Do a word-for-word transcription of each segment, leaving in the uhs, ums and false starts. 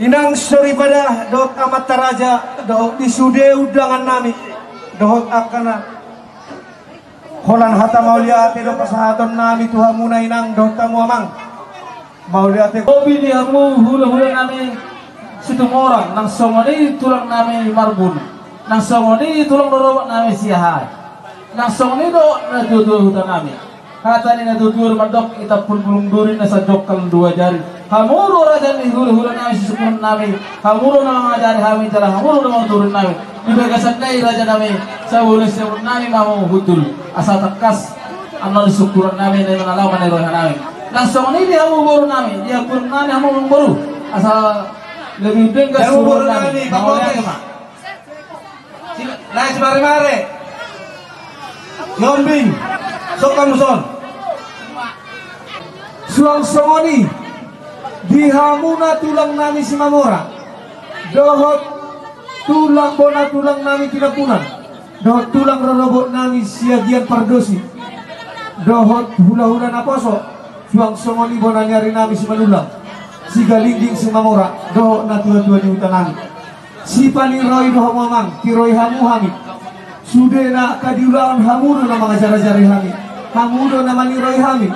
Inang soripada dohot amanta raja dohot di sude undangan nami dohot angka na holan hata mauliate do pasahaton nami tu hamuna inang dohot hamu amang. Mauliate. Hobi di hamu hulahula nami Situmorang, nang songon i tulang nami Marbun, nang songon i tulang rorobot nami Siahaan, nang songon i do na tuatua huta nami. Hata ni na tuatua mandok, itampul bulung duri na sajongkal dua jari. Hamu do raja ni hulahula nami, sisungkunan nami. Hamu do na mangajari hami jala hamu do na mangurupi hami. Di bagasan na i raja nami, sabola siamun nami ma hamu hundul asa tangkas. Annon sungkunan nami na i ma na laho manang roha nami. Nang songon i di hamu boru nami, di hamu boru nami, hamu boru, asa lebih denggan sungkunan nami. Mauliate ma. Naeng si Maremare. Nyombing. Sokam son. Suang songon i di hamuna tulang nami Simamora dohot tulang bona tulang nami Tinampunan dohot tulang rorobot nami Siagian Pardosi dohot hulahula naposo, suang songon i bona ni ari nami Simanullang, Sigalingging, Simamora dohot na tuatua ni huta nami. Sipaling ro i do hamu amang, tiroi hamu hami. Sude na angka di ulaon, hamu do na mangajarajari hami, hamu do na maniroi hami.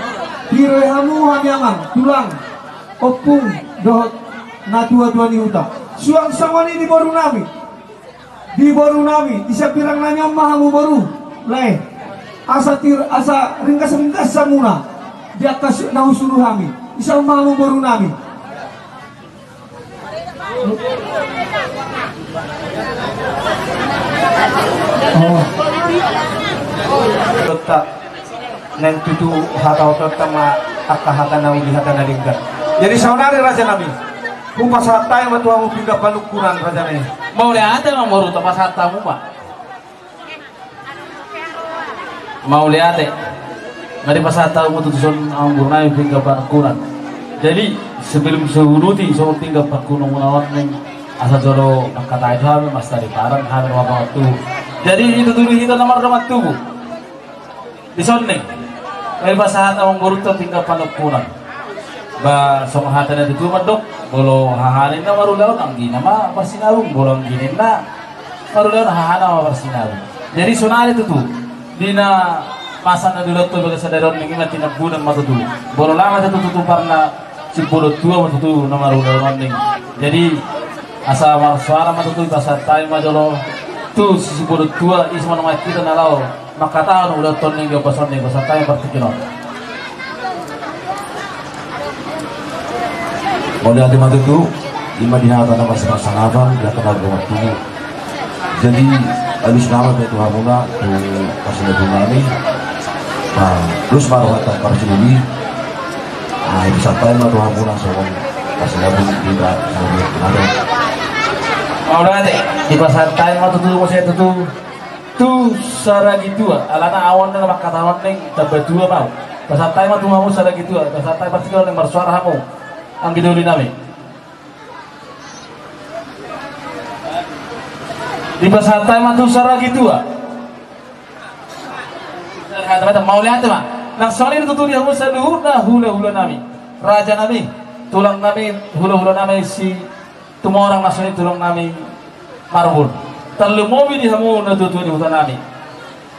Tiroi hamu hami amang, tulang, ompung dohot na tuatua ni huta. Suang songon i di boru nami. Di boru nami, di sambirang nami on ma hamu boru. Lae. Asa tir, asa ringgasringgas hamuna di angka su, na husuru hami. Dison ma hamu boru nami. Oh. Naeng tutu hata ototta ma angka hata na uli, hata na denggan. Jadi saonari raja nami, hupasahat hami ma tu hamu pinggan panungkunan raja nami. Mauliate ma boru, tapasahat hamu ma. Mauliate. Nga dipasahat hamu tutu son amang boru nami pinggan panungkunan. Jadi sebelum siuduti songon pinggan panungkunan muna on, asa jolo mangkatai tu hami, masa di paran hami na marhaha tubu. Jadi itutu do hita na marhaha tubu. Dison ni, nga dipasahat amang borunta pinggan panungkunan. Ba songon hata ni natuatua mandok, molo haha ninna marulaon anggina ma marsinabung, molo anggina ninna marulaon hahana ma marsinabung. Jadi sonari tutu di na masa na diulahon tu bagasan sadari on ninna tinambunan ma tutu. Molo lama tutu tutu parna Simbolon tua ma tutu na marulaon ninna. Jadi asa marsuara ma tutu, dipasahat hami ma jolo tu Simbolon tua, ise ma na mangkatahon ulaon ninna di ombas on, dipasahat hami partingkian on. Mauliate ma tutu, ima di hata na marsangasangapan, di hata na martubu. Jadi alus nama pe tu hamuna, tu parsinabungan i. Nah, terus baru hata parsinabungan i. Nah, dipasahat hami ma tu hamuna songon parsinabungan di hata. Mauliate, dipasahat hami ma tutu, mauliate tutu. Tu Saragitua, alana ahu on na mangkatahon ninna tamba tua ma ahu. Pasahat hami ma tu hamu Saragitua, pasahat hami partingkian on, marsuara hamu. Anggi doli nami. Dipasahat hami ma tu Saragitua. Mauliate ma. Nang songon i tutu di hamu saluhutna hulahula nami, raja nami, tulang nami, hulahula nami si Tumorang na songon i tulang nami Marbun. Tarlumobi di hamu natuatua di huta nami.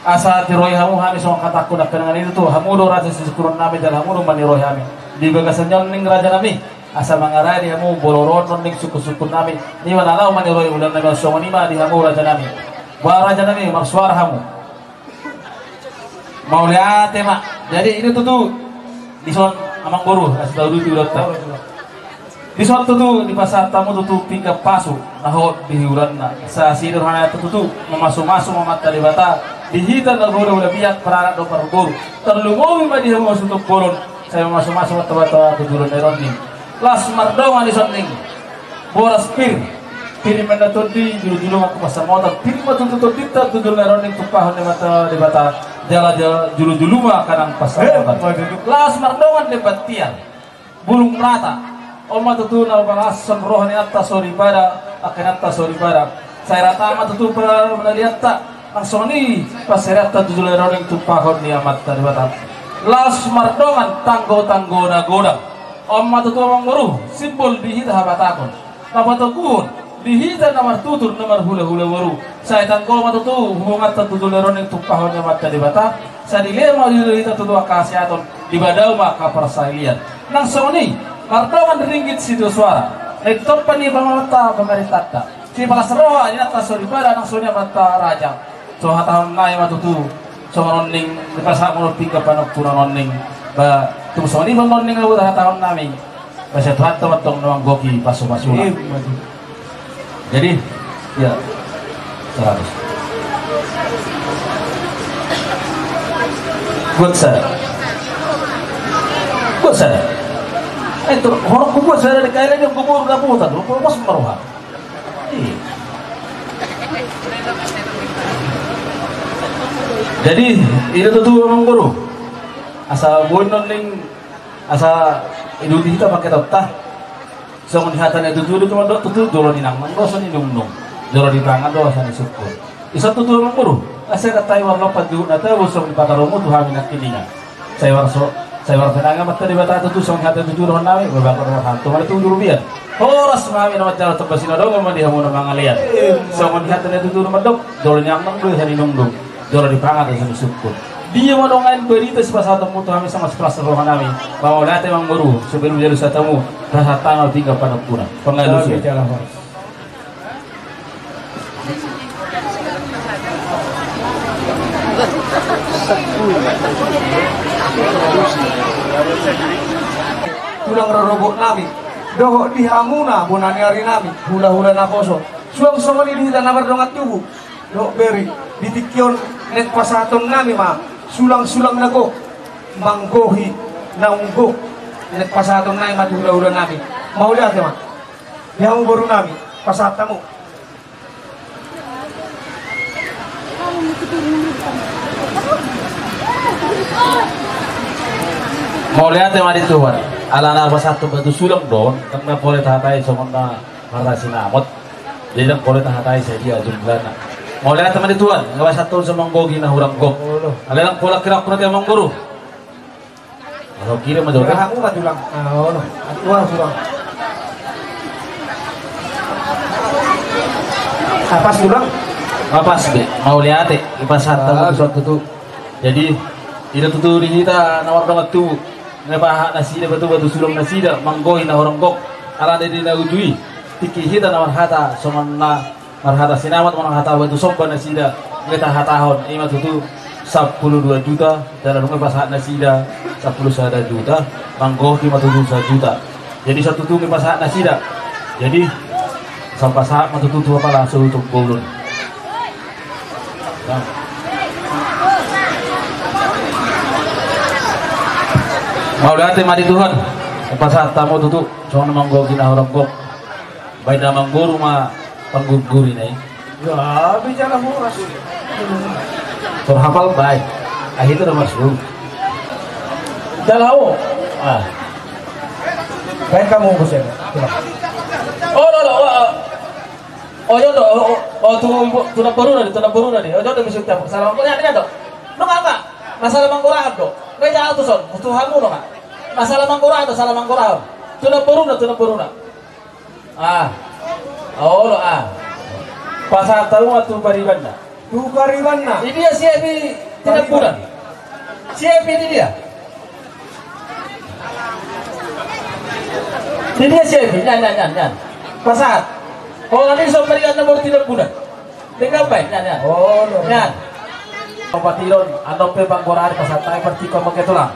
Asa dirohi hamu hami songon hatangku nangkiningan i tutu, hamu do raja sisungkunon nami jala hamu do manirohi hami. Di bagasan on ninna raja nami, asa mangarai di hamu molo ro ninna sungkunsungkun nami, i ma na laho manirohi ulaon nami on, songon i ma di hamu raja nami. Ba raja nami, marsuara hamu. Mauliate ma. Jadi i do tutu dison amangboru, asa tauduti ulaonta. Dison tutu dipasahat hamu tutu pinggan pasu na hot di hulanna. Sai asi do rohanta tutu mamasumasu ma Amanta Debata di hita na hulahula, biak paranak dohot parboru. Tarlumobi ma di hamu hasuhuton bolon, sai mamasumasu ma Amanta Debata tu joloan ni ari on. Las mardongan dison ninna. Boras pir, pir ma na tondi, julujulu ma tu pansamotan, pir ma tutu tondinta tu joloan ni ari on, tumpahon ni Amanta Debata, jala jala julujulu ma angka na pansamotan. Eh, waduh. Las mardongan demban tiar, bulung rata. On ma tutu na palas songon roha ni inanta soripada, angka inanta soripada. Sai rata ma tutu panalianta, nang songon i pasahatonta tu joloan ni ari on, tumpahon ni Amanta Debata. Las mardongan tanggotanggo na godang. On ma tutu amangboru, simbol di hita habatahon, na patoguhon di hita na martutur na marhulahula boru. Sai tanggo ma tutu hubunganta tu joloan ni ari on, tumpahon ni Amanta Debata. Sai dilehon ma di hita tutu angka hasehaton, dipadao ma angka parsahalian. Nang songon i mardongan ringgit sitio soara, na ditompa ni pamarentanta, pamarentanta. Sipalas roha ni inanta soripada, nang songon i amanta raja. So hatahon nami ma tutu songon on ninna, dipasahat hamu pinggan panungkunan on ninna. Ba tung songon i ma on ninna na huhatahon nami. Ba sai Tuhanta ma antong na manggohi pasupasuna. Iya, betul. Jadi ya, seratus. Buat sada. Buat sada. Eh, tu horong ku buat sada di kaila dia, ku baru dapotan, ku pas maroha. Iya. Jadi i do tutu amangboru, asa boi on ninna, asa iduti hita mangkatahonta. Songon hata ni natuatua do tutu mandok tutu, jolo ninangnang do asa ninungnung, jolo dipangan do asa nisungkun. Dison tutu amangboru, asa gabe tahi marlompan juhut na tabo songon dipatarumu tu hami nangkiningan. Sai marso, sai martangiang ma Amanta Debata tutu, songon hata ni natuatua dohonon nami, marbahen ma hami tu mali tu juru bian. Horas ma hami na manjalo, tamba sinadongan ma di hamu na mangalean. Songon hata ni natuatua mandok, jolo ninangnang do asa ninungnung, jolo dipangan do asa nisungkun. Dia ma dongan barita sipasahatonmu tu hami, songon sipalas roha nami. Mauliate amangboru, sebelum jadi satamu, pasahat hami ma pinggan panungkunan. Pangalusi. Tulang rorobot nami, dohot di hamuna bona ni ari nami, hulahula naposo. Suang songon i di hita na mardongan tubu dohot bere. Di tingki on naeng pasahaton nami ma sulangsulang na gok, manggohi naung gok. Naeng pasahaton nami ma tu hulahula nami. Mauliate ma. Di hamu boru nami, pasahat hamu. Mauliate ma di Tuhan. Alana pasahat tu batu sulang do on, ndang na pola tahatai songon na marasi namot. Jadi ndang pola tahatai sadia jumlahna. Mauliate ma di Tuhan, nga pasahat tu on so manggohi na hurang gok. Alai ndang pola kira-kira ti amangboru. Kalau kira mah jauh. Hamu mah tulang. Ah, olo. Aduh, wah, tulang. Ah, pas tulang. Ah, pas be. Mauliate, ipasahat hamu. Ah, tutu. Jadi, ida tutu di hita na mardongan tubu. Nga pasahat nasida batu-batu sulong nasida manggohi na horong gok. Alana di na uju i. Tingki hita na marhata songon na marhata sinamat, marhata batu somba nasida, nga tahatahon, ima tutu sampulu dua juta, jala nunga pasahat nasida sampulu sada juta, manggohi ma tutu sajuta. Jadi satutu nga pasahat nasida. Jadi, sampasahat ma tutu tu apala solutung bolon. Mauliate ma di Tuhan. Pasahat hamu tutu songon manggohi na horong gok. Baen na manggoru ma panggurguri na i. Ya, bicara horas. Tor hapal baen. Ah, itu nomor sepuluh. Jala ho. Ah. Baen hamu bos ya. Oh, lo, lo, oh, oh. Oh, yo, do, oh, oh, oh, tu, tu namboruna di, tu namboruna di. Oh, yo, do, bisa ucap. Salam, oh, ya, ya, do. Nunga, nunga. Masalah manggorahan do. Reja tu son, tu hamu nunga. Masalah manggorahan do, salah manggorahan. Tu namboruna, tu namboruna. Ah. Olo, ah. Pasahat hamu ma tu paribanna. Tu paribanna. Di dia si Epi tinambunan. Si Epi di dia. Di dia si Epi, nian, nian, nian, nian. Pasahat. Olo, ni so paribanna boru tinambunan. Denggan baen, nian, nian. Oh, lo. Nian. Opat ilon, andon pe panggorahan pasahat nai partingko mangke tulang.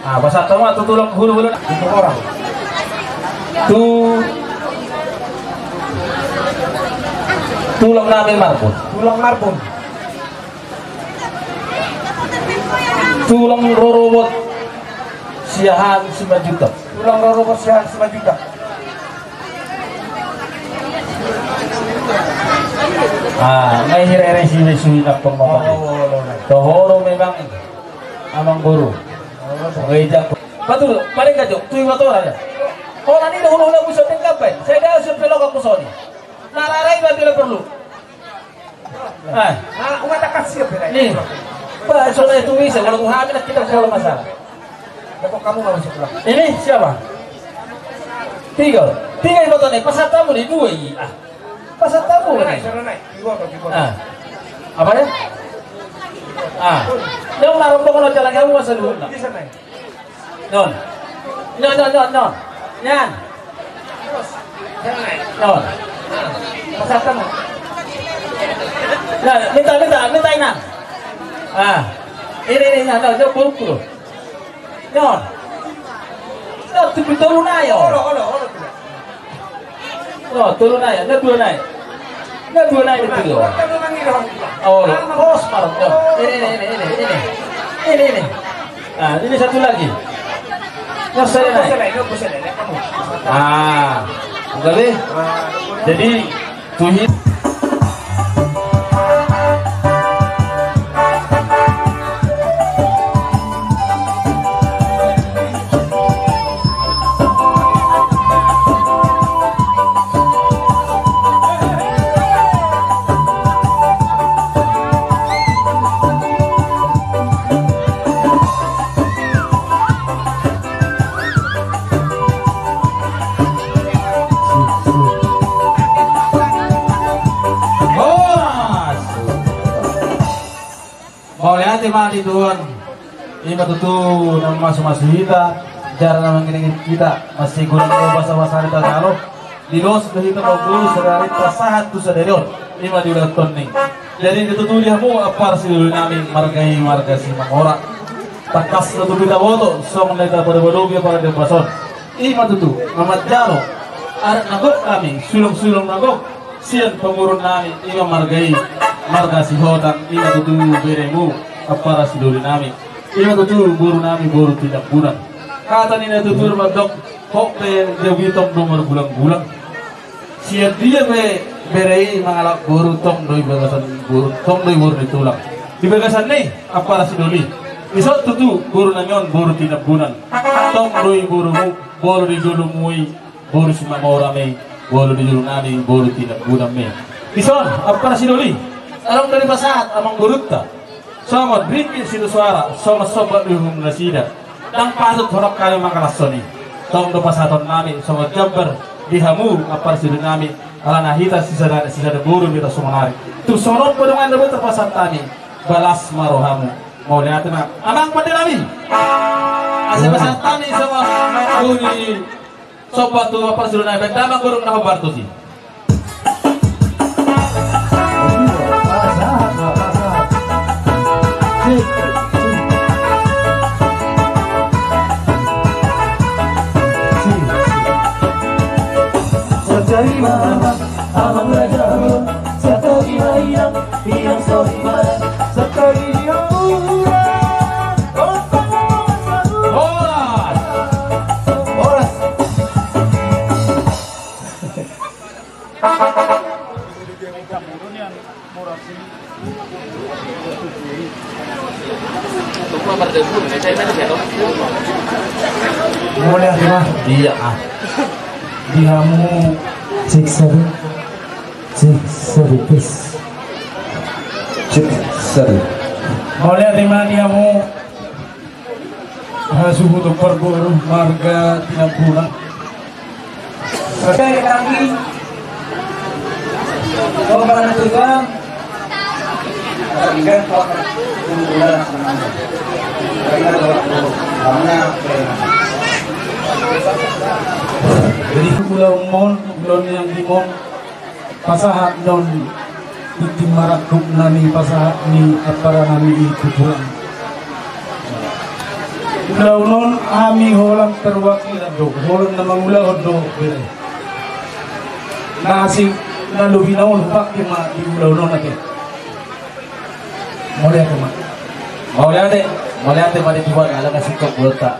Ah, pasahat hamu ma tu tulang hulu-hulu. Itu orang. Tu tulang nami Marbun. Tulang Marbun. Tulang rorobot Siahaan Simanjuntak. Tulang rorobot Siahaan Simanjuntak. Ah, nga i hirere si Sui na pengopot. Oh, lo, lo. Toho do memang amangboru. Oh, lo. Nga i jako. Batul, paling gajo, tu iwa tora ya. Holan i do hula-hula musa denggan baen. Sai da usun pelok aku soni. Na rara i ba bila perlu. Ah. Ah, umat akan siap ya, ni. Ba, soalnya itu bisa, kalau Tuhan, kita kalau masalah. Dapat kamu nggak masuk pulang. Ini siapa? Tiga. Tiga yang foto nih, pasahat hamu nih, dua i. Ah. Pasahat hamu nih. Naik, sana naik. Di bawah, di bawah. Ah. Apa ya? Ah. Dia mau naruh pokok lo jalan kamu masa dulu, nah. Bisa naik. Non. Non, non, non, non. Nian. Non. Pasahat hamu. Nah, minta, minta, minta inang. Ah. Ini, ini, nah, nah, nah, buruk dulu. Non. Nah, tu, tu, tolu nai, oh. Olo, olo, olo, olo. Oh, tolu nai, na dua nai. Na dua nai, na dua. Oh, lo, pos, parut, oh. Ini, ini, ini, ini, ini. Ini, ini. Ah, ini satu lagi. Yang satu nai. Ah, udah deh. Jadi, Tuhi. Horas. Mauliate ma di Tuhan. Ima tutu na mamasu-masu hita, jala na mangiringi hita, mansai godang do basa-basa ni tatalo. Di dos do hita mangolu sadari pasahat tu sadari on. Ima di ulaon toni. Jadi di tutu di hamu ampara sidoli nami marga i marga Simangora. Tangkas do tutu taboto songon na tapadobadobi ampara di ombas on. Ima tutu na manjalo adat na gok nami, sulong-sulong na gok sian pamoruon nami, ima marga i marga Sihotang, ima tutu beremu ampara sidoli nami. Ima tutu boru nami boru Tinambunan. Hata ni na tutu mandok, hot pe jabu i tong do margulang-gulang. Sian dia pe bere i mangalap boru tong do i bagasan boru, tong do i boru ni tulang. Di bagasan ni ampara sidoli. Dison tutu boru nami on boru Tinambunan. Tong do i borumu, boru di jolomu i boru Simangora ma i, boru di jolo nami boru Tinambunan ma i. Dison ampara sidoli. Adong do dipasahat amangborunta. Songon ringgit sitio suara, songon somba do ihuhum nasida. Ndang patut holan hami mangalashon i. Tong do pasahatonnami songon jambar di hamu, ampara sidungi nami, alana hita sisada, sisada boru ma hita songon ari. Tung songon on pe dongan na boi tarpasahat hami, balas ma rohamu. Mauliate ma, amang pande nami. Asa pasahat hami songon boru ni somba tu ampara sidungi nami, baen damang godang na hombar tusi. Horas. Horas. Mauliate ma. Iya, ah. Di hamu, cek satu. Cek satu, tes. Cek satu. Mauliate ma di hamu. Hasuhuton parboru marga Tinampunan. Oke, kami. Kau pernah tujuan? Tapi kan kau pernah tujuan. Jadi ulaon on, ulaon yang di on. Pasahat do on tintin marangkup nami, pasahat ni ampara nami i tu Tulang. Ulaon on hami holan perwakilan do, holan na mangulahon do bere. Na asing na lobina on hupake ma di ulaon on ate. Mauliate ma. Mauliate, mauliate ma di Tuhan, ala na singkop bolonta.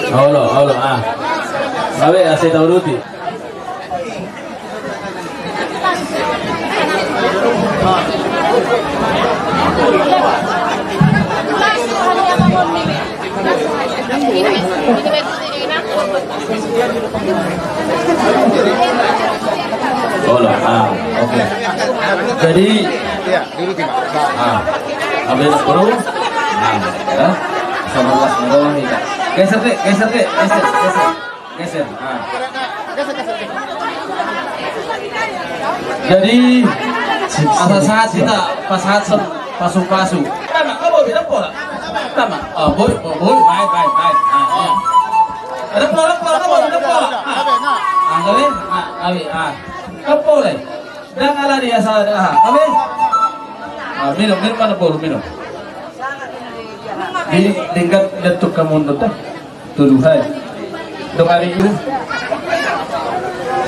Olo, olo, ah. Gabe, asa tauduti. Hola, ah, oke. Jadi, ah, ambil sepuluh, ah, ya, sama kelas bawah nih, Kak. Geser deh, geser deh, geser, geser, geser. Ah. Jadi, asa sahat hita pasahathon pasu-pasu. Tama, kau bawa beda pola. Tama, oh, boy, boy, boy, baik, baik, baik. Ah, iya. Ada pola, pola, pola, ada pola. Ah. Ah, gabe, ah, gabe, ah. Kau pola. Ndang ala dia salah dah. Gabe. Ah, minum, minum mana bolu, minum. Di, denggan datuk kamu nonton. Tuduhai. Dong ari.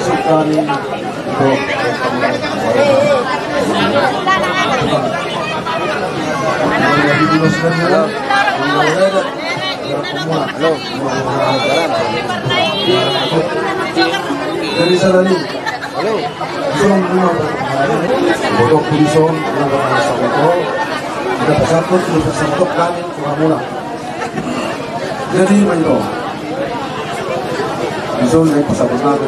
Sekali. Halo. Dari sana nih. Halo. Botok Bison, yang berasa botok. Ada pesantren, ada pesantren kami, Kuramola. Jadi, main dong. Bison, naik pesantren kami,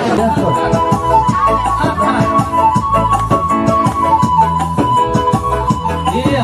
Kuramola. Iya.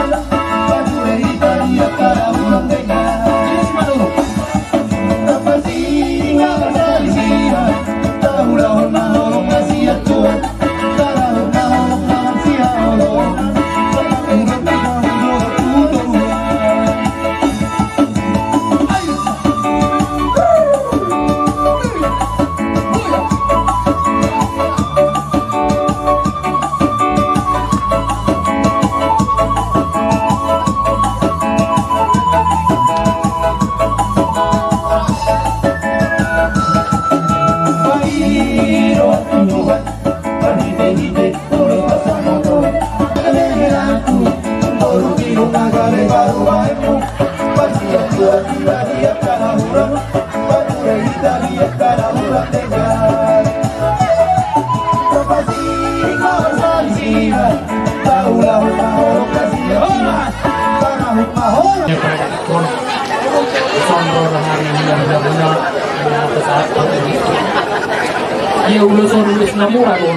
Ia ulos on ulos na mura do on.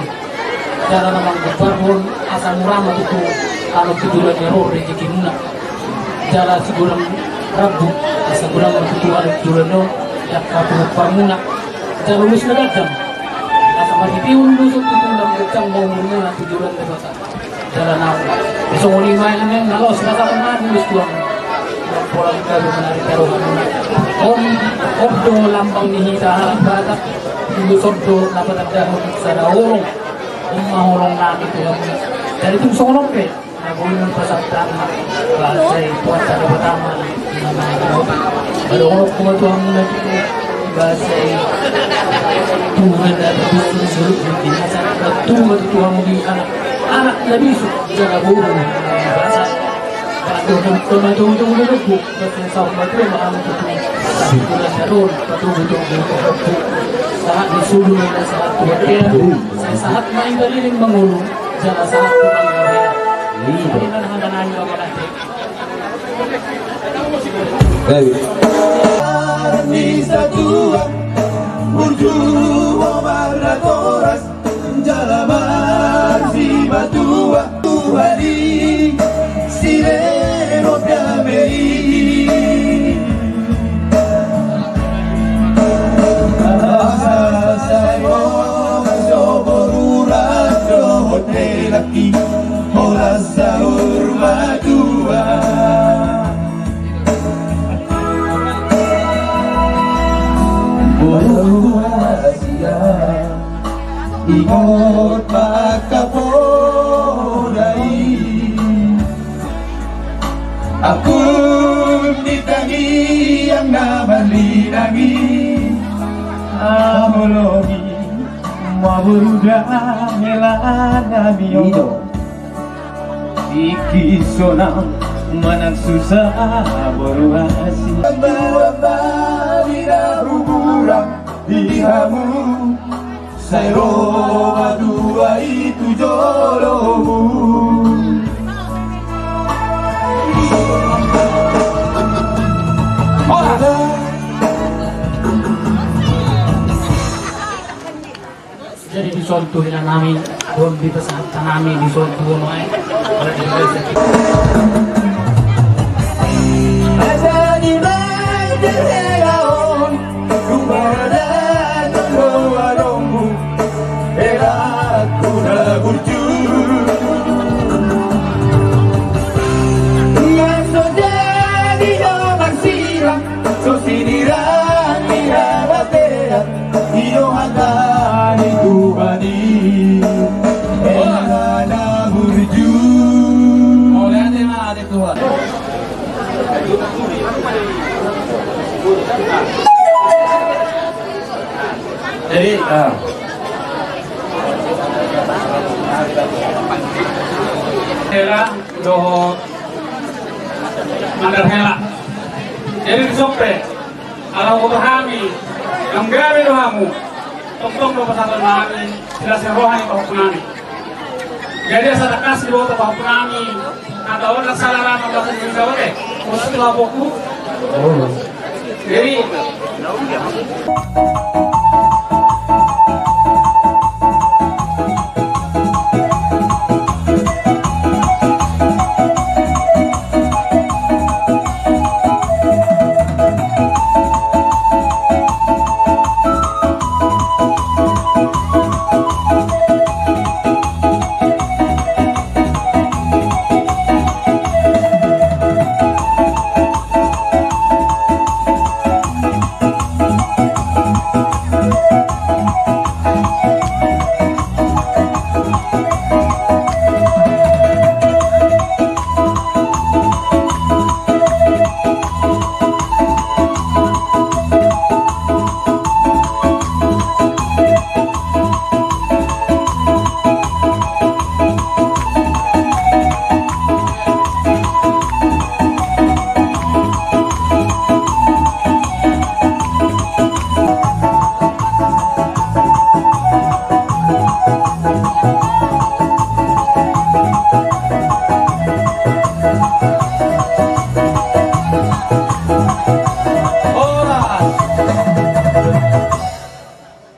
Jala na manggombarhon asa mura ma tutu anak tu joloan ni on rejekimuna. Jala sigomgom rambu asa godang ma tutu anak tu joloan ni on, angka pahomparmuna. Jala ulos na ganjang asa marhitehon ulos on tutu na ganjang ma umurmuna tu joloan Debata. Jala na, songon i ma i na laos pasahaton nami ulos tu hamu. Pola gabe manari taruhanmuna. On, on do lambang ni hita halak Batak. Ulos on do na patandahon sada holong. On ma holong nami tu hamu. Jadi tung songon on pe na boi ma pasahat hami. Bahasa i Tuhanta Debata ma na mangaramoti. Padohononku ma tu hamu na tutu, bahasa i Tuhan na tutu, sulut di binasa. Tutu ma tutu hamu di anak, anak na bisuk jala boru na basa. Patogu, patogu, patogu, patogu. Sahat ni solu na sahat tu bontean, sai sahat ma i baliling mangolu, jala sahat tu mangolu. Iya. Sai na hangan nami ma manate. Baik. Ni satua burju marnatoras. Jala marsipatua Tuhan i silehon dame i. Asa sai molo boru las dohot helak i, holan saur matua. Boru Asia. Ingot ma angka poda i. Angkun di tangiang na marlinang i. Ahu lobi ma boru da hela nami on. Tingki sonang manang susa boru Asia. Dua bali na hubulang di hamu. Sai ro ma dua i tu jolomu. Jadi dison tu hela nami, don di pasahat nami dison tu ono ai. Asa di manjehela on. Rumah datang bawa rombu, hela ku na burju. Nggak so jadi do marsilang, so sinirang ni na batean, i do hata ni Tuhan i, hela na burju. Mauliate ma di Tuhan. Jadi, ah. Hela dohot mandar hela. Jadi dison pe, ala huboto hami, manggabe do hamu, tongtong do pasahaton nami. Silas ni roha ni pahompu nami. Jadi asa tangkas diboto pahompu nami. Hata on na sala rama bahasa Indonesia, oke? Maksud apa ku? Jadi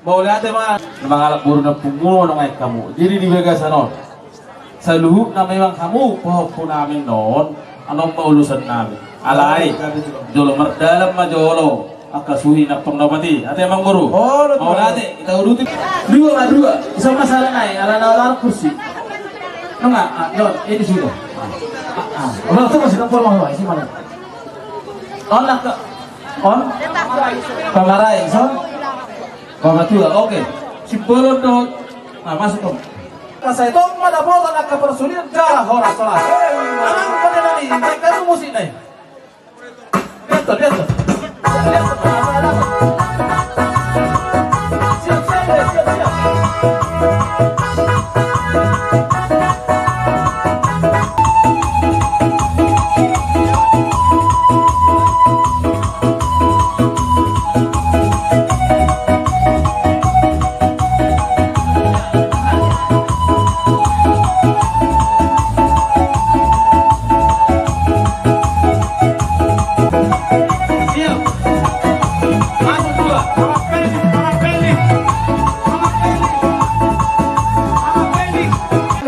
Mauliate ma. Mangalap boru na pungu, nunga hamu. Jadi di bagasan on, saluhutna memang hamu pahompu nami on, annon ma ulosan nami. Alai jolo mardalan ma jolo angka suhi na pernopati. Ate amang boru. Mauliate, ita uduti. Dua ma dua. Ison ma sada nai, ala na ala kursi. Nunga, ah, non, ini sudah. Ah, ah. Olo, tu masih tampol ma, isi mana? On na ke, on? Pamarai, ison? Pamatua, oke. Simbolon dohot. Nah, masuk dong. Sai tong ma dapotan angka parsulian jala horas-horas. Amang pande nami, baen hamu musik nai. Biasa, biasa. Biasa, biasa. Siap, siap, siap, siap. Siap. Masuk dua.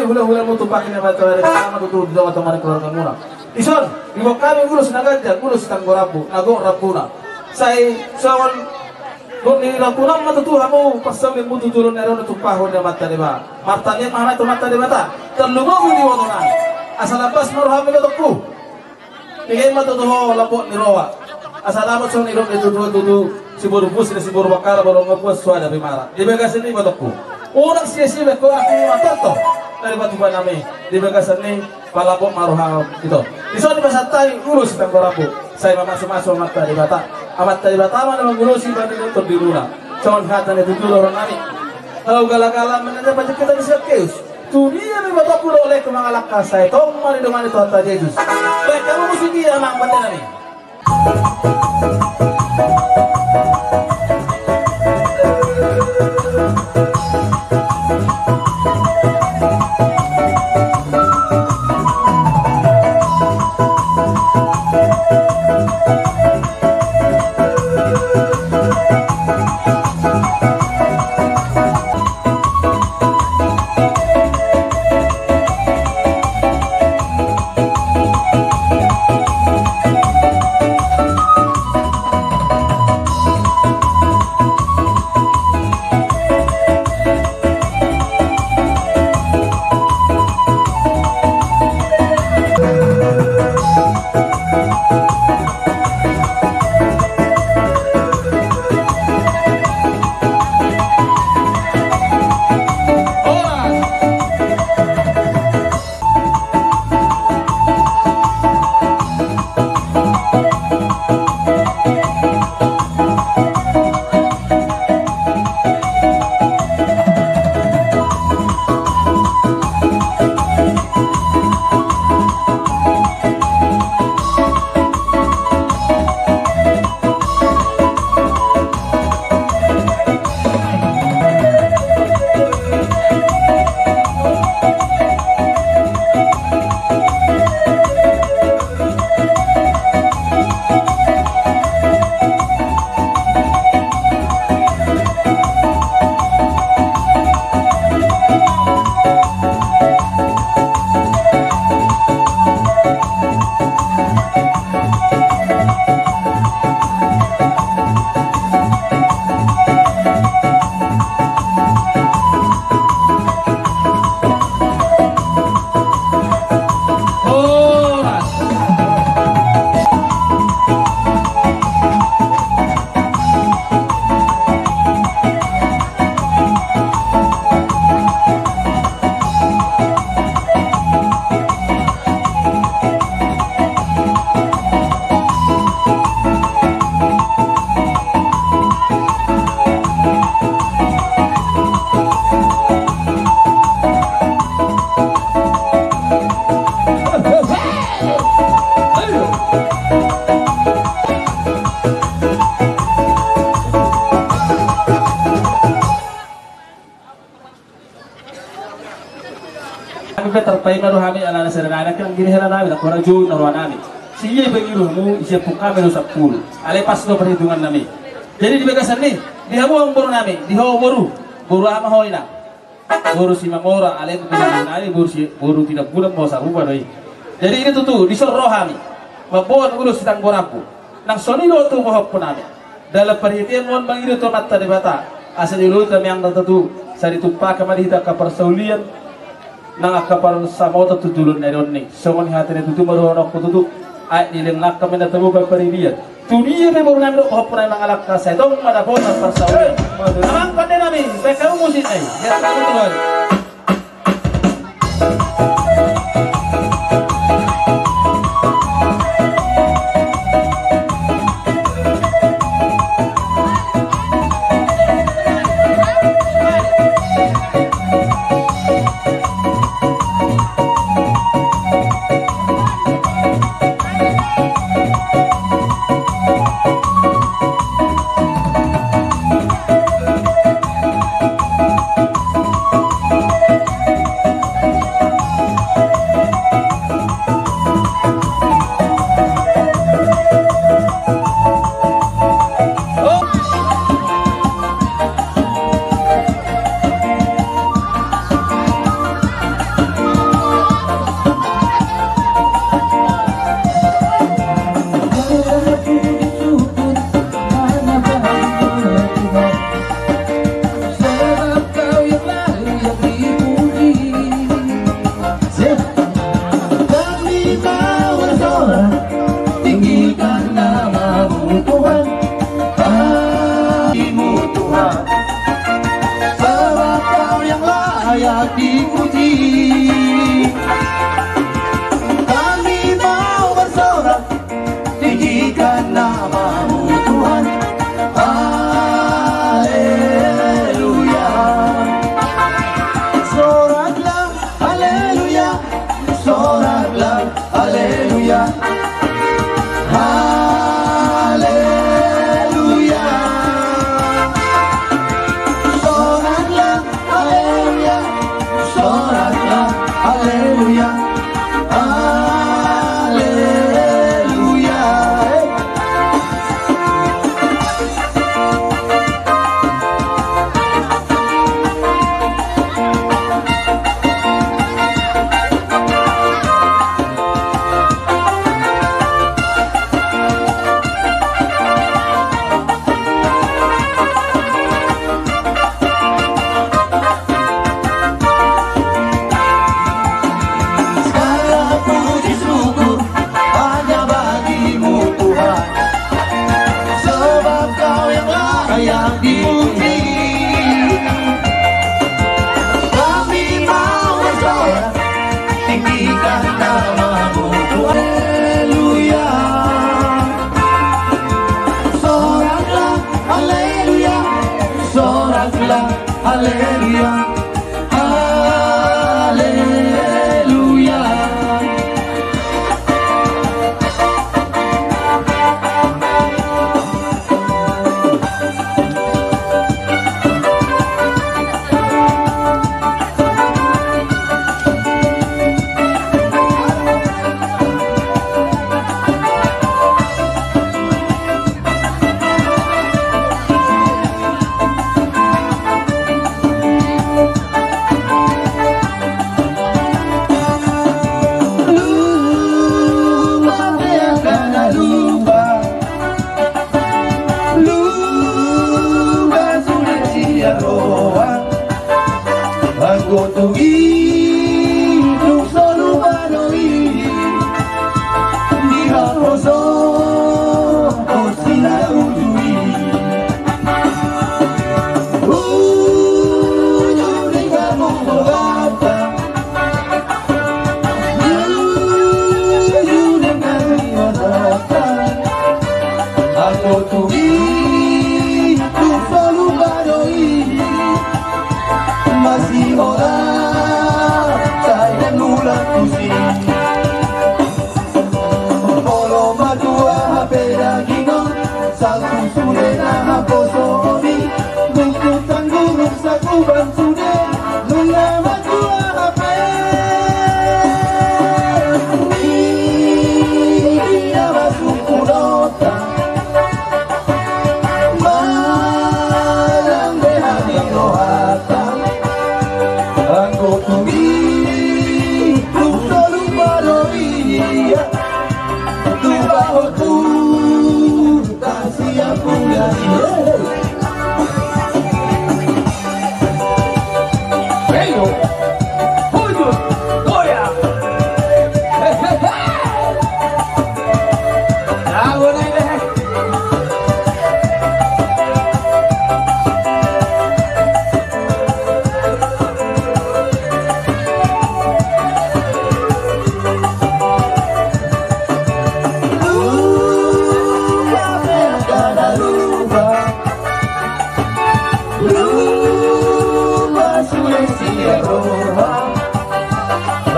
Hula-hula mutu pakai nama tuan, sama tutu di tengah-tengah keluarga muna. Ison, dibot hami ulos na ganjang, ulos tanggo rambu, na gok rambuna. Sai songon gok ni rambu nama tutu hamu, pasaulionmu tu jolo ni ari on tumpahon ni Amanta Debata. Martangiang ma hami tu Amanta Debata. Tarlumobi di boto nami. Asa lambas ma roham, ibatongku. Piga ma tutu ho lambok ni roha. Asa dapot songon nidok ni tutu, tutu siboru Pusi, siboru Bakkara, boru Ngompuan, suada Bimara. Di bagasan ni, ibatongku. Unang sia-sia be ho anak ni Matortor. Dari batu banami. Di bagasan ni, palambok ma roham, ito. Ison dipasahat hami ulos tanggo rambu. Sai mamasu-masu Amanta Debata. Amanta Debata ma na mangulosi, baen dohot tondiruna. Songon hata ni tutu dohonon nami. Hau gala-gala manjadi pajekketan ni si Sakeus. Tu dia ma ibatongku dohot laengku mangalangka, sai tong ma didongani Tuhanta Jesus. Baen hamu musik i, amang pande nami. Hami pe tarpaima do hami alana sada nai nangkin anggi ni hela nami, nangkin na jou na roha nami. Sian i pe ido hamu, sian pung hami do sampulu. Alai pas do parhitungan nami. Jadi di bagasan i, di hamu amang boru nami, di ho boru, boru aha ma ho inang? Boru Simamora, alai boru nami, boru si, boru Tinambulan ma ho, sarupa do i. Jadi i do tutu, dison ro hami mamboan ulos di tanggor abu. Nang songon i do tu pahompu nami. Dalan parhitean on mangido tu Amanta Debata, asa dioloi hami angka na tutu, sai ditumpahi ma di hita angka parsaulian, nang angka parsamotan tu joloan ni ari on i. Songon i hata ni tutu ma dohononku tutu, aek ni leleng langka ma na tabo paridian. Tu dia pe boru nami dohot pahompu nami mangalangka, sai tong ma dapotan parsaulian. Amang pande nami, baen hamu musik nai. Ia, selamat tuan. Sebab Kau yang layak dipuji. Kami mau bersorak, tinggikan nama-Mu Tuhan. Kami-Mu Tuhan. Sebab Kau yang layak dipuji. Kami mau bersorak, tinggikan nama-Mu Tuhan. Haleluya. Soraklah, haleluya. Soraklah, haleluya. Haleluya. Soraklah, haleluya. Soraklah, haleluya.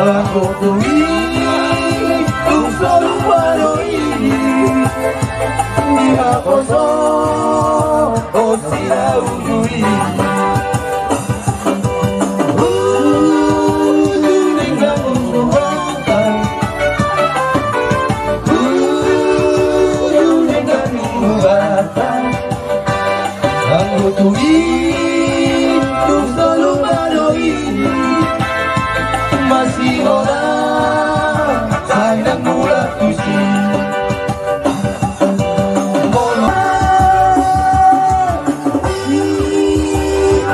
Anggo tu i tung so lupa do i, di haposo o sinaujui. Ujung denggan ujung batang, ujung denggan ujung batang. Anggo tu i tung so lupa do i, masihol do sai nang mulak tusi. Molo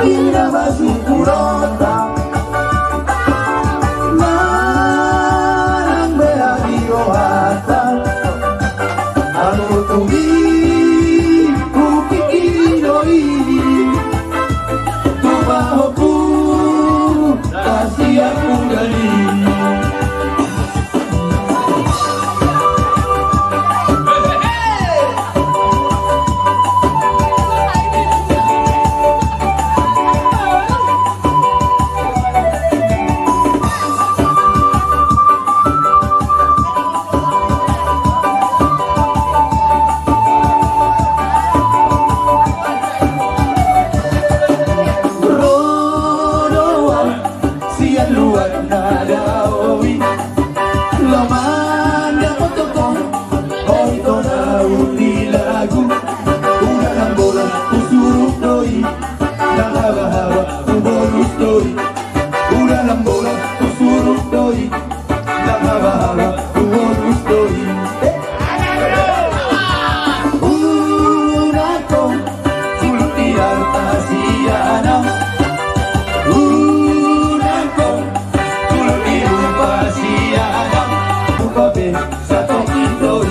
i na masuk tu rohanta, manang bela di rohanta. Anggo tu i hupikiri do i, tu pahompu, tasiapku dali. Ro do au sian luat na dao i, laho mandapothon ho, ho i do na uli lagu. Uda nambola husuruk do i, nang habahaba hubolus do i. Uda nambola husuruk do i, nang habahaba hubolus do i. Eh. Uda tong, sulut di arta sian au. Uda tong, sulut di rupa sian au. Rupa be satongkin do i.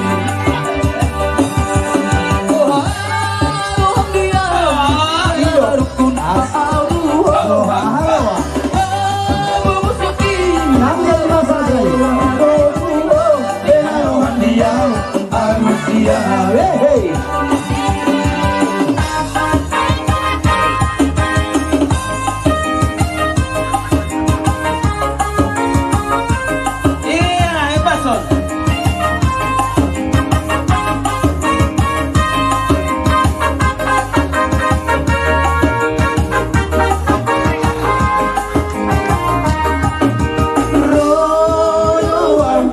Ro do au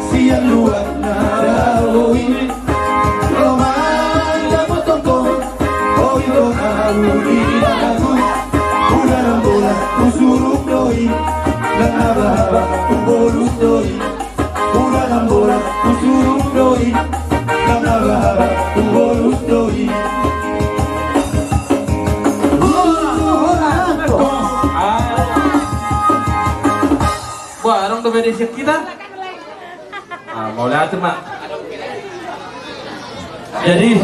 sian luat na dao i, laho mandapothon ho, ho i do na uli lagu. Uda nambola husuruk do i, nang habahaba hubolus do i. Uda nambola husuruk do i, nang habahaba hubolus do i. Wah, adong dope di siap kita. Ah, mauliate ma. Jadi,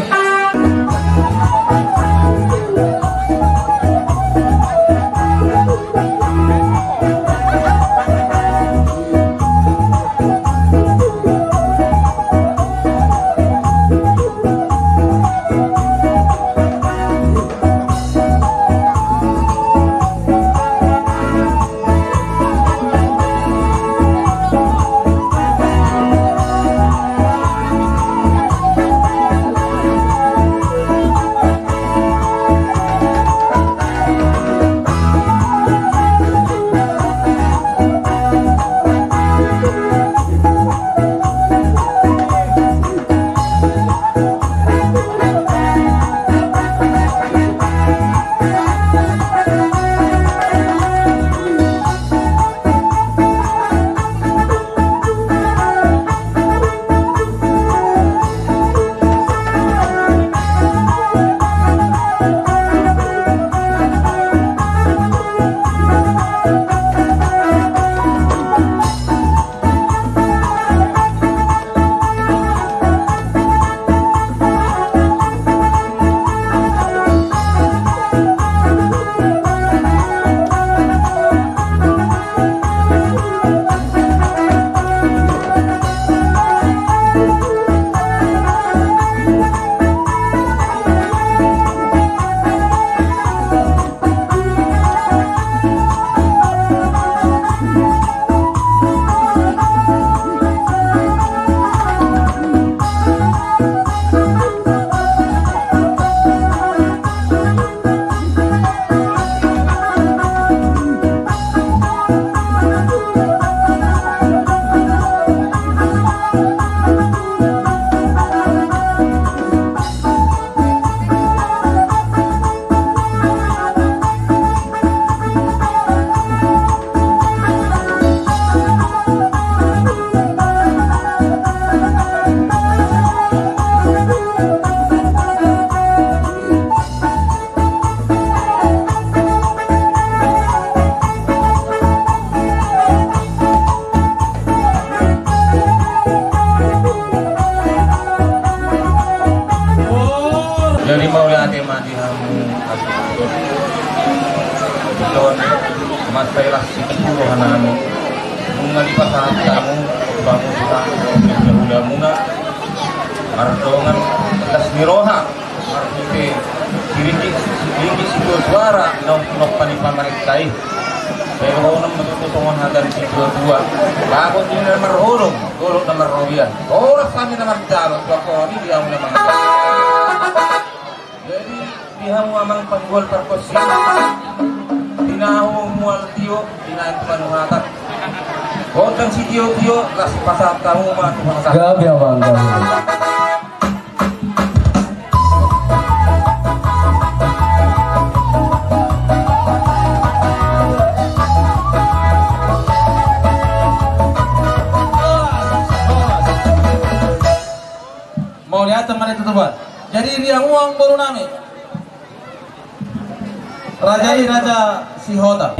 Sai las ni roha nami. Nunga dipasahat hamu, hamu suda, hamu suda muna. Mardongan las ni roha. Marhite sirindik, sirindik situa suara, naung tinompa ni pamarenta i. Sai dohonon ma tutu songon hata ni situa-tua. Bagot ni na marholong, golok na marrobean. Horas hami na mardalan, tu angka on i di hamu na mangajar. Jadi, di hamu amang panggual pargonsi, tinahu mual tio, tinahu panuhatan. Gondang sitio-tio, las pasahat hamu ma tu pasahat. Gabe amang, gabe. Mauliate ma di Tuhan. Jadi, riang uang boru nami. Raja i Raja Sihota.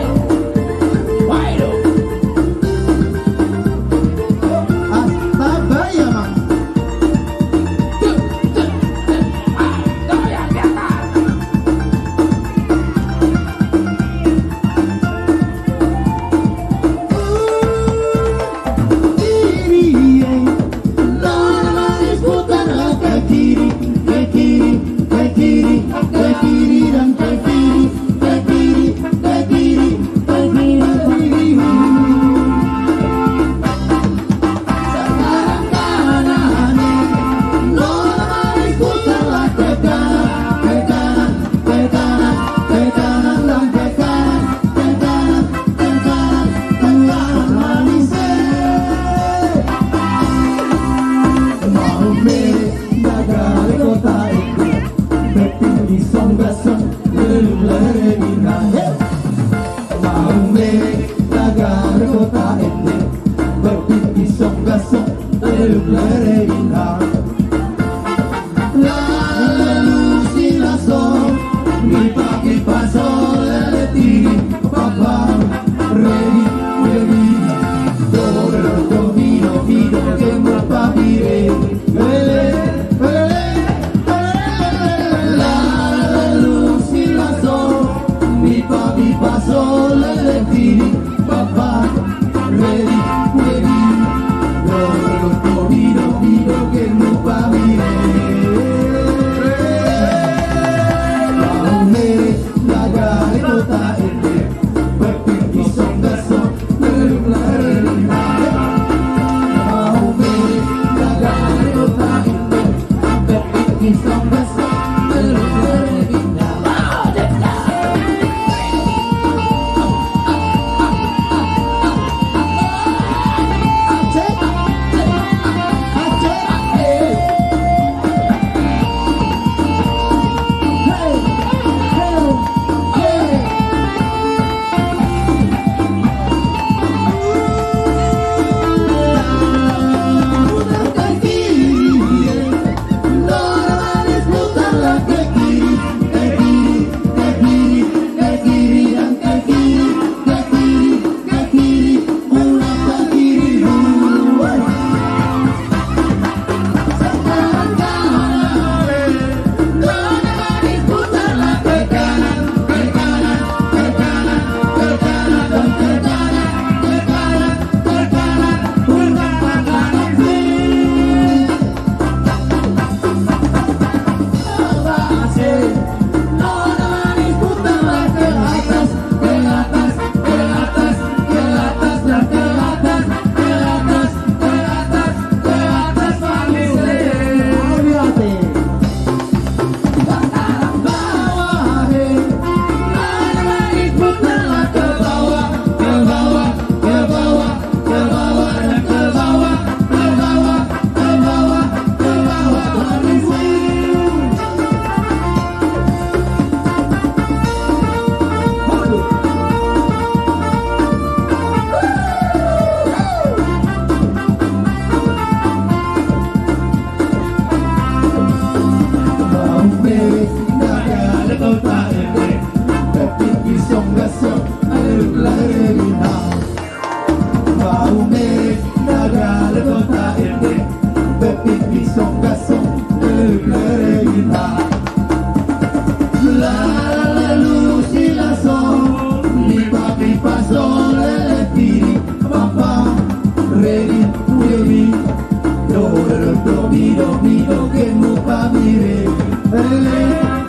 Dokenmu pamire, ele,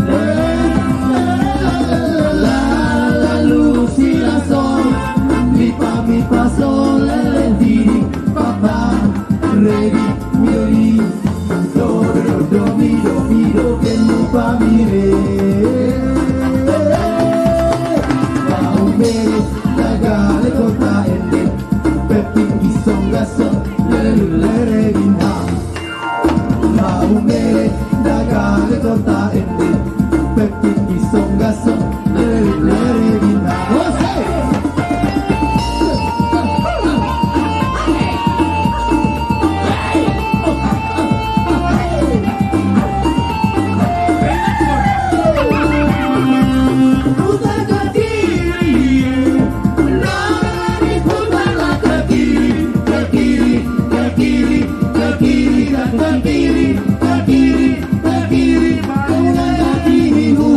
ele, la, la, lu, si, la, sol, mi, fa, mi, fa, sol, ele, ti, di, fa, fa, re, di, mi, do, di, do, re, do, do, mi, do, mi, dokenmu pamire. Pau mere, dagale kota ende, peping isong gason, lele, lele, re, bintang. Mau mere dagale kota ende, peping isong gason, lele, lele, bintang. Ose! Putar ke kiri, putar ke kiri, ke kiri, ke kiri, ke kiri, ke kiri, ke kiri, ke kiri, ke kiri, hu.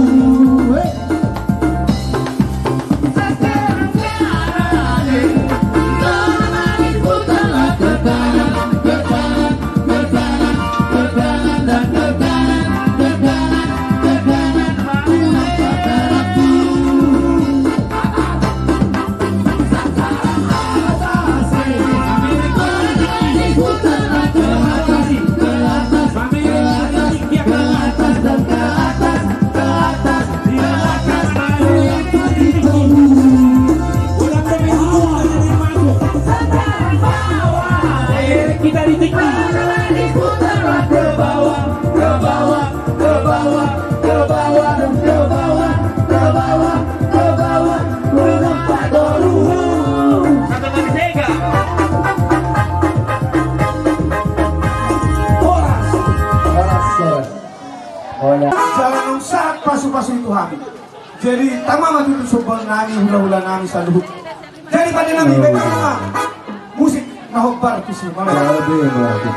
Kita di tinggi. Ke bawah, ke bawah, ke bawah, ke bawah, ke bawah, ke bawah, ke bawah, ke bawah. Horas. Horas, horas. Horas. Jala naung sahat pasu-pasu i tu hami. Jadi tama ma tutu sombal nami, hula-hula nami saluhut. Jadi pande nami, oh, baen ma musik na hombar tusi. Mauliate. Mauliate.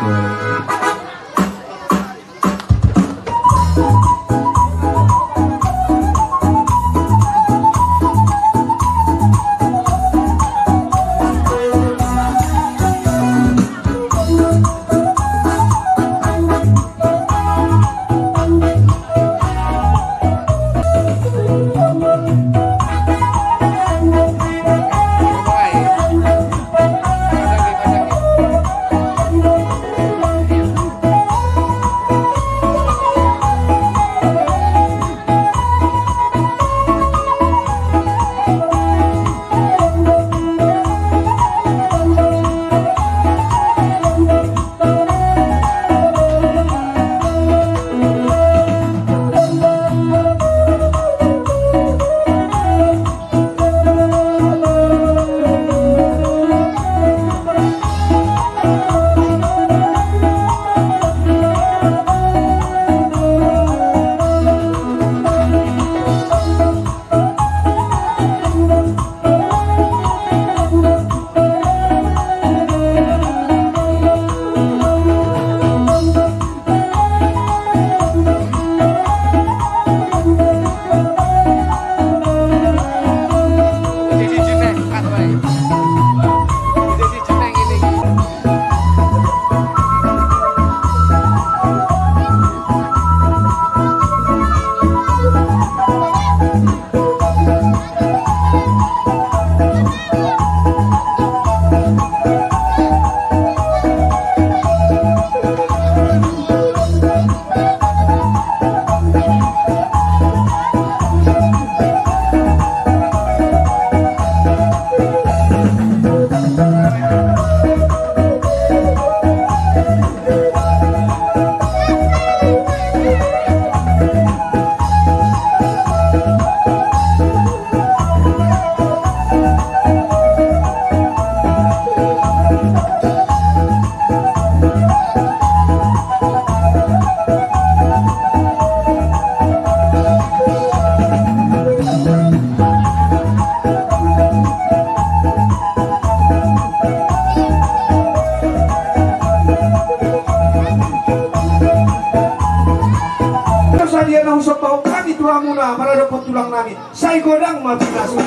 Sadia naung sombahon hami tu hamuna maradophon tulang nami, sai godang ma pinasuna.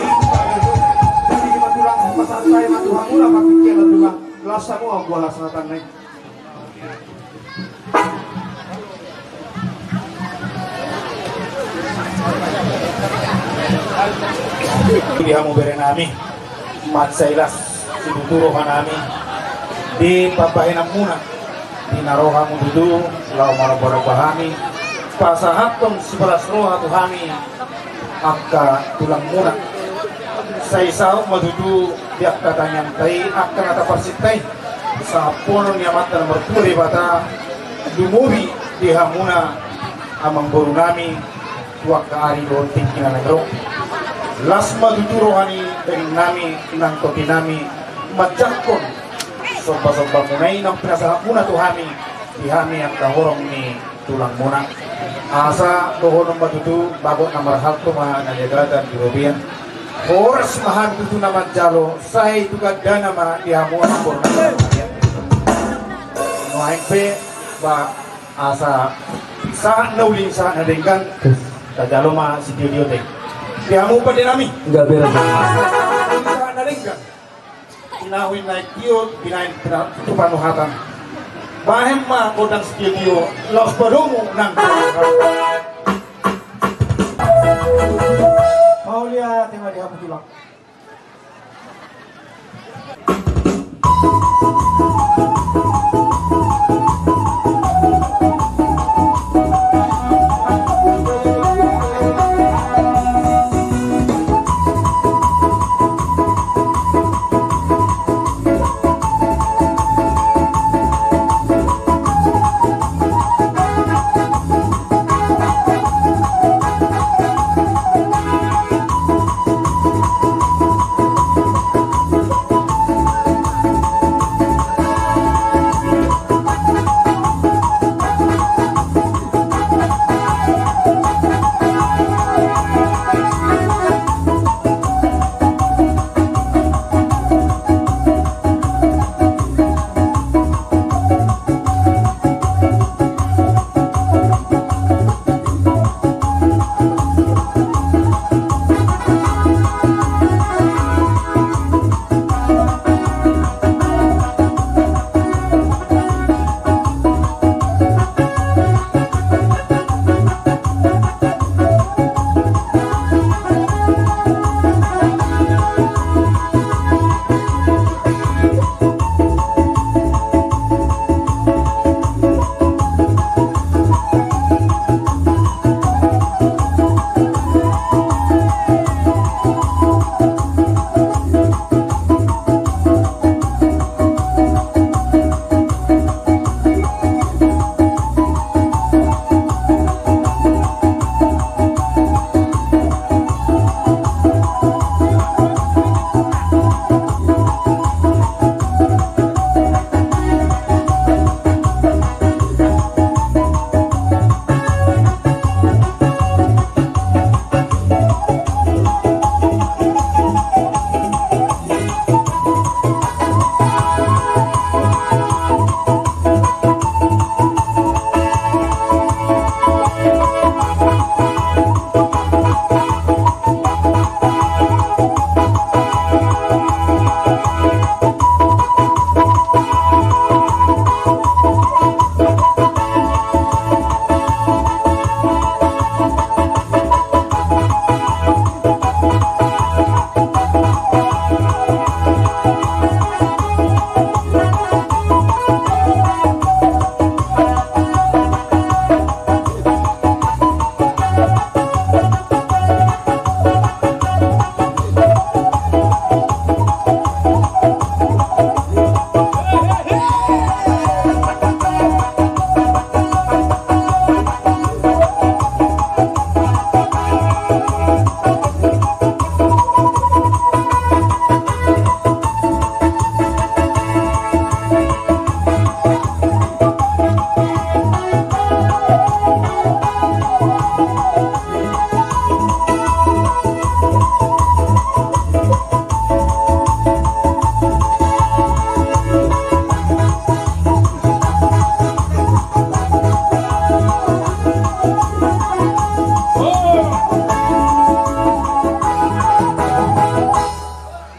Jadi ma tulang, pasahat ma tu hamuna pangkingkian tulang. Las hamu, ahu laksanakan nai. Di hamu bere nami, mansai las situtu roha nami di pambahenan muna, di na ro hamu tutu laho maromba-romba hami, pasahathon sipalas roha tu hami angka tulang muna. Sai saut ma tutu di angka tangiangta i angka na taparsinta i, sahaphon ni Amanta na martua Debata lumobi di hamuna amangboru nami, tu angka ari dohot tingki na naeng ro. Las ma tutu roha ni daging nami nang tondi nami manjangkon somba-somba muna i naung pinasahat muna tu hami, di hami angka horong ni tulang muna. Asa dohonon ma tutu, bagot na marhalto ma na niagatan di robean. Horas ma hami tutu na manjalo, sai tu gandana ma di hamu amangboru nami. Nuaeng pe, ba, asa sahat na uli sahat na denggan, tajalo ma sitio-tio te. Di hamu pande nami. Enggak beres. Sahat na denggan. Pinahu i naeng tio, pinaeng pina-, tu panuhatan. Bahen ma gondang sitio-tio, laos padomu nang. Mauliate ma di hamu tulang.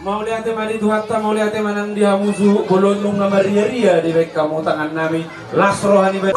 Mauliate ma di Tuhanta, mauliate ma nang di hamu suhut bolon nunga marria-ria dibaen hamu tangan nami. Las roha ni ba-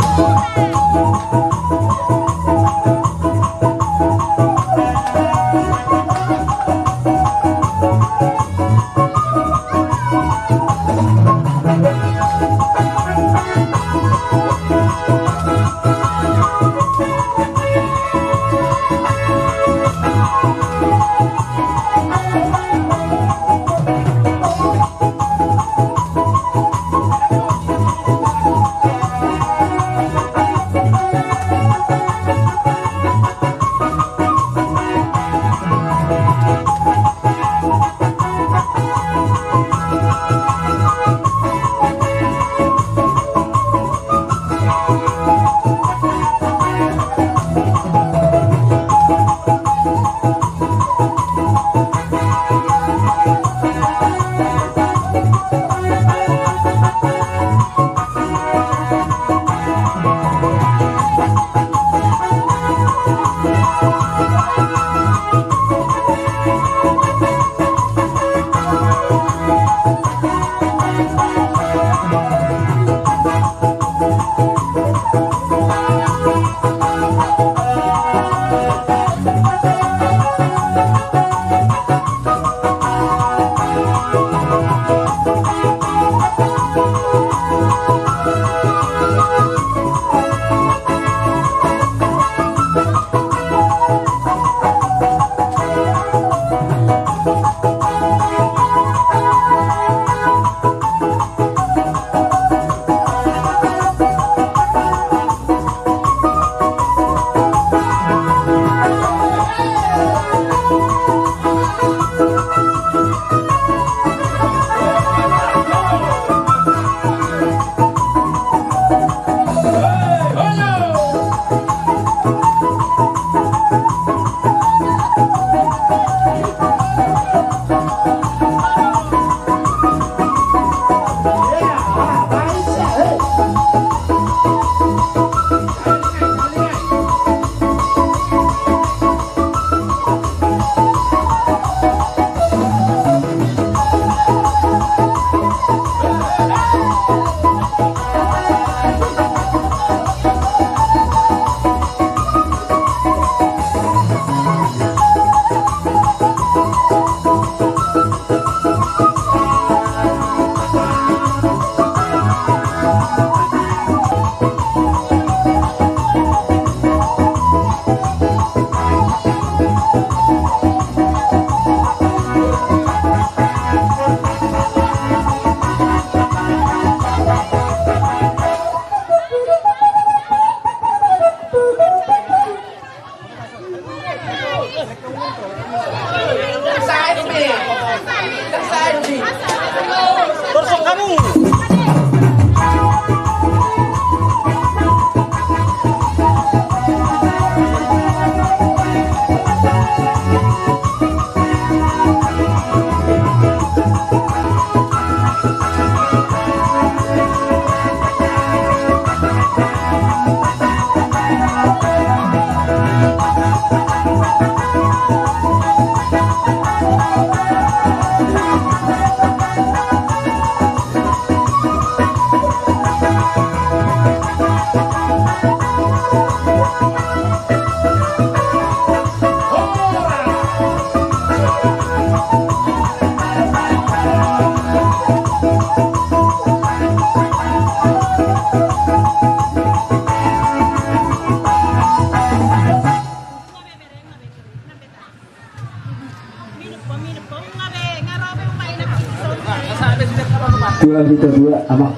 Dua, kita dua, ama.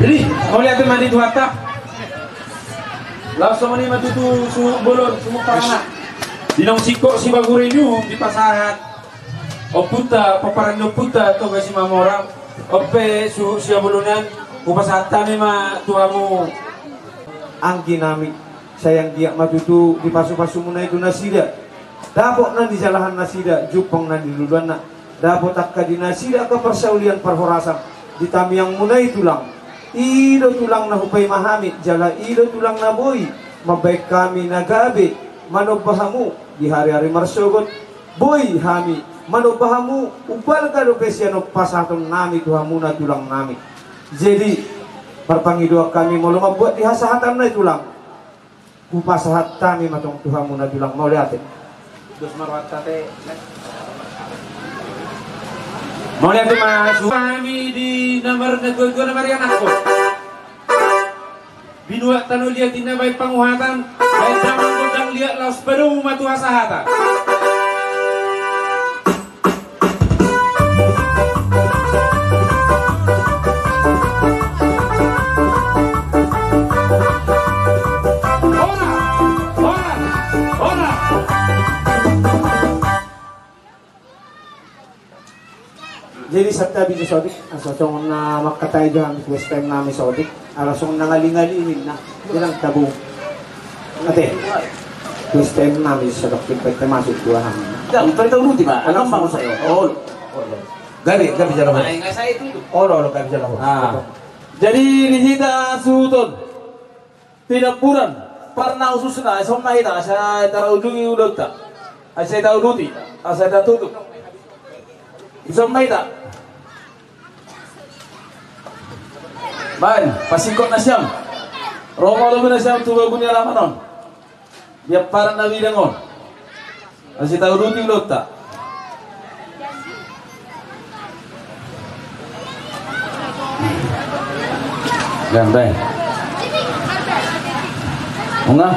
Jadi, mauliate ma di Tuhanta. Laos songon i ma tutu suhut bolon, suhut paranak. Di naung singkop sibaguren i dipasahat ompunta, pomparan ni ompunta Toga Simamora. On pe suhut sihabolonan, hupasahat hami ma tu hamu. Anggi nami, sai anggiat ma tutu di pasu-pasumuna i tu nasida. Dapot na nijalahan nasida, jumpang na niluluanna. Dapot angka di nasida angka parsaulian parhorasan di tangiangmuna i tulang. I do tulang na hupaima hami, jala i do tulang na boi mambahen hami na gabe manomba hamu di ari-ari marsogot. Boi hami manomba hamu, umbalga dope sian on pasahaton nami tu hamuna tulang nami. Jadi, marpangidoan hami molo mambuat di hasahatan na i tulang. Hupasahat hami ma tong tu hamuna tulang, mauliate. Dos ma rohanta te. Mauliate ma suhut hami di na marnatua-tua na marianakhon. Binuat tano liat i na baen panguhatan, baen damang gondang liat laos padomu ma tu hasahatan. Jadi santabi jo sotik, asa songon na mangkatai jo hami tu S T M nami sotik, ala songon na ngali-ngali ninna, bilang tabu. Ate, tu S T M nami sotik, pintai masuk dua hami. Jam, pintai uruti ma, anam bangun saya. Oh, gabe, gabe jalan. Olo, olo, gabe jalan. Ah. Jadi di hita suhuton, tinamburan, parna khususna, ison ma hita, asa tarujungi ulaonta, asa tauduti, asa tatutup. Ison ma hita. Baen, pasingkot nasiam. Ro ma lobi nasiam tu bagu ni alaman on. Biar paran na bidang on. Asa tauduti ulaonta. Bang, bang. Unga?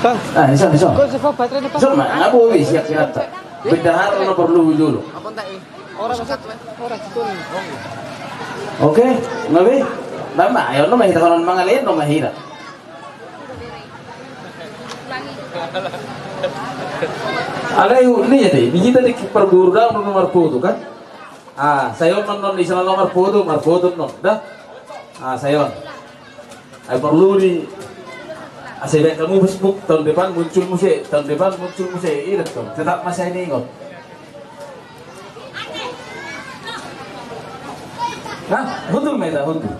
Bang. Ah, iso, iso. Kok sepa baterai depan? Iso, ma, nggak boleh siap siap. Bendahara lo perlu dulu. Ora, ora, ora. Oke, ngabe? Mama, ayo no mah kita kalau mangalin no mah hira. Alai ni jadi, di hita di parguru da on marfoto kan? Ah, sai on non di sana marfoto, marfoto non da. Ah, sai on. Ai perlu di, ah, saya lihat kamu Facebook, tahun depan muncul muse, tahun depan muncul muse, iya tuh. Tetap masih ini kok. Hah? Betul, Meta, betul.